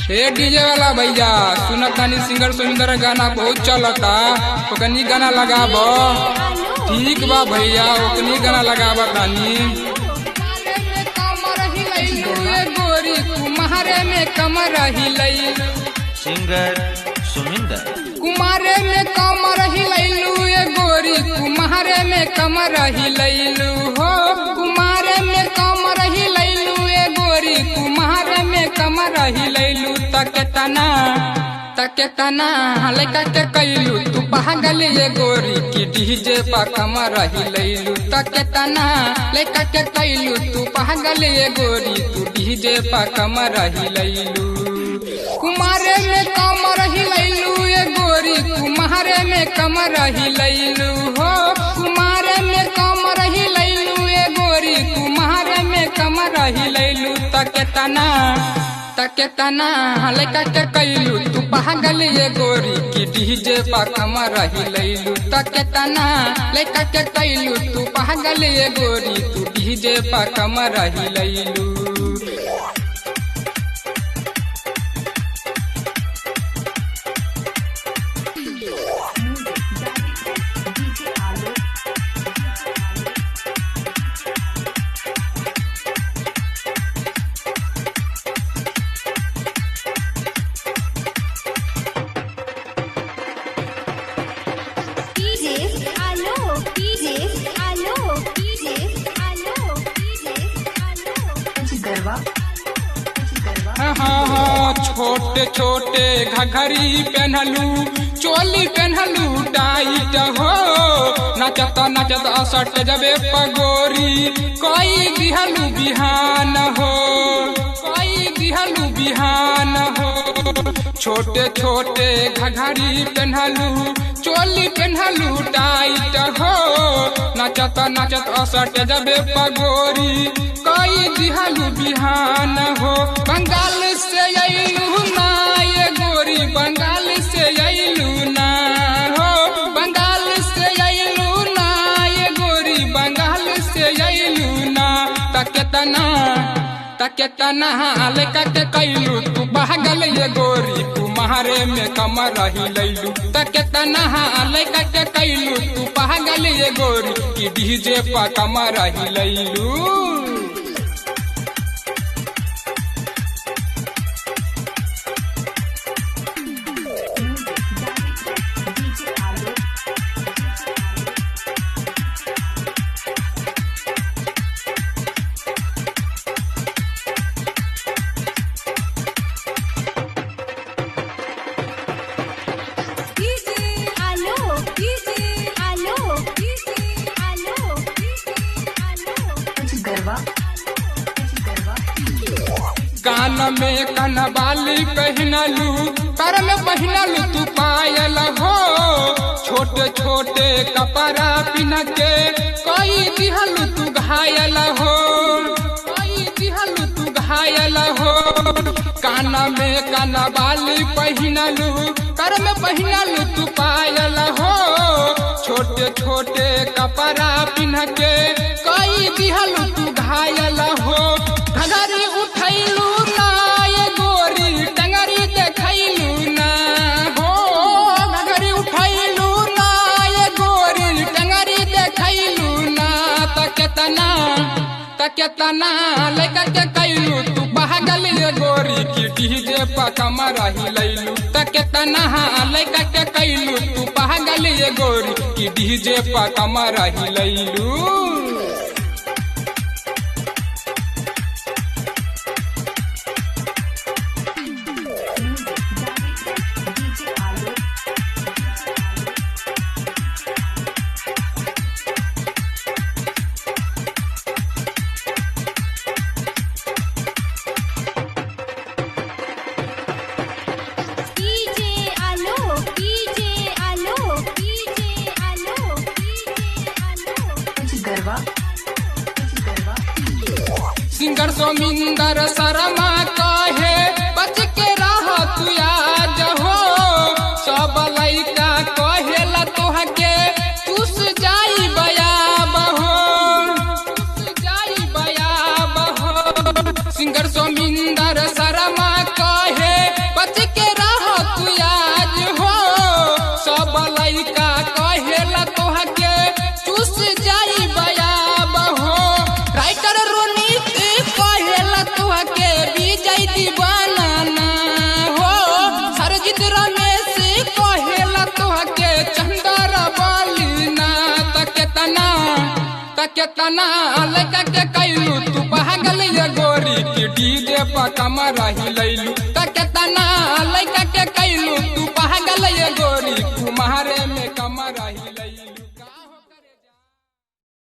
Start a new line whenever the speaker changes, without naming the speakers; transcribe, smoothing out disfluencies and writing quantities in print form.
हे डीजे वाला भैया सुनत तानी सिंगर सुंदर गाना बहुत चलता, ओकनी गाना लगाब। ठीक बा भैया, ओकनी गाना लगाब तानी। गोरी कुम्हारे में कमर हिलैलू,
सिंगर सुमिंदर।
कुमारे में कमर हिलैलू ए गोरी, कुम्हारे में कमर हिलैलू हो, कुमारे में कमर हिलैलू ए गोरी, कुम्हारे में कमर हिलैलू। तके तना लइका के कैलू तू पागल ये गोरी की डीजे पा कमर हिलैलू। तके तना लइका के कैलू तू पागल ये गोरी, तू डीजे पा कमर हिलैलू। कुमारे में कमर हिलैलू ए गोरी, कुम्हारे में कमर हिलैलू हो, कुमारे में कमर हिलैलू ए गोरी, कुम्हारे में कमर हिलैलू। तके तना लइका के कैलू तू पागल ये गोरी की डीजे पा कमर हिलैलू। तके तना लइका के कैलू तू पागल ये गोरी, तू डीजे पा कमर हिलैलू। हाँ, छोटे छोटे घघरी पहनलू, चोली पहनलू टाइट हो, नचत नचत असट जबे पगोरी कोई दिहलू बिहान हो, कोई दिहलू बिहान हो। छोटे छोटे घघरी पहनलू, चोली पहनलू टाइट हो, नचत नचत असट जबे पगोरी कोई दिहलू बिहान हो। बंगाल से अइलू ना ये गोरी, बंगाल से अइलू ना हो, बंगाल से अइलू ना ये गोरी, बंगाल से अइलू ना। तके तना लइका के कैलू तू पागल ये गोरी, कुम्हारे में कमर हिलैलू। तके तना लइका के कैलू तू पागल ये गोरी की डीजे पा कमर हिलैलू। कान में कनबाली पहनलू, कर में पहनलू तू पायल हो, छोटे छोटे कपड़ा पिन के कोई दिहलू तू घायल हो, कोई दिहलू तू घायल हो। कान में कनबाली पहनलू, कर में पहनलू तू पायल हो, छोटे छोटे कपड़ा पिन के कोई दिहलू तू घायल हो। घघरी उठैलू ना ये गोरी, टंगरी देखैलू ना हो, घघरी उठैलू ना ये गोरी, टंगरी देखैलू ना। तके तना लइका के कैलू तू पागल ये गोरी की डीजे पा कमर हिलैलू। तके तना लइका के कैलू तू पागल ये गोरी की डीजे पा कमर हिलैलू। सिंगर सोमिंदर शर्मा कहे बच के रह तू आज हो, सब लइका कहेला तोहके तुस जाई बयाब हो, तुस जाई बयाब हो। सिंगर सोमिंदर समिंदर शर्मा कहे बच के रह तू आज हो। सब लइका कहेला तोहा के चूस जाई बयाब हो। राइटर रोनित कहेला तोहा के विजय दीवाना ना हो। सरजित रमेश कहेला तोहा के चंदर बाली ना। तकेतना तकेतना लइका के कैलू तू पागल ये गोरी की डीजे पर कमर हिलैलू।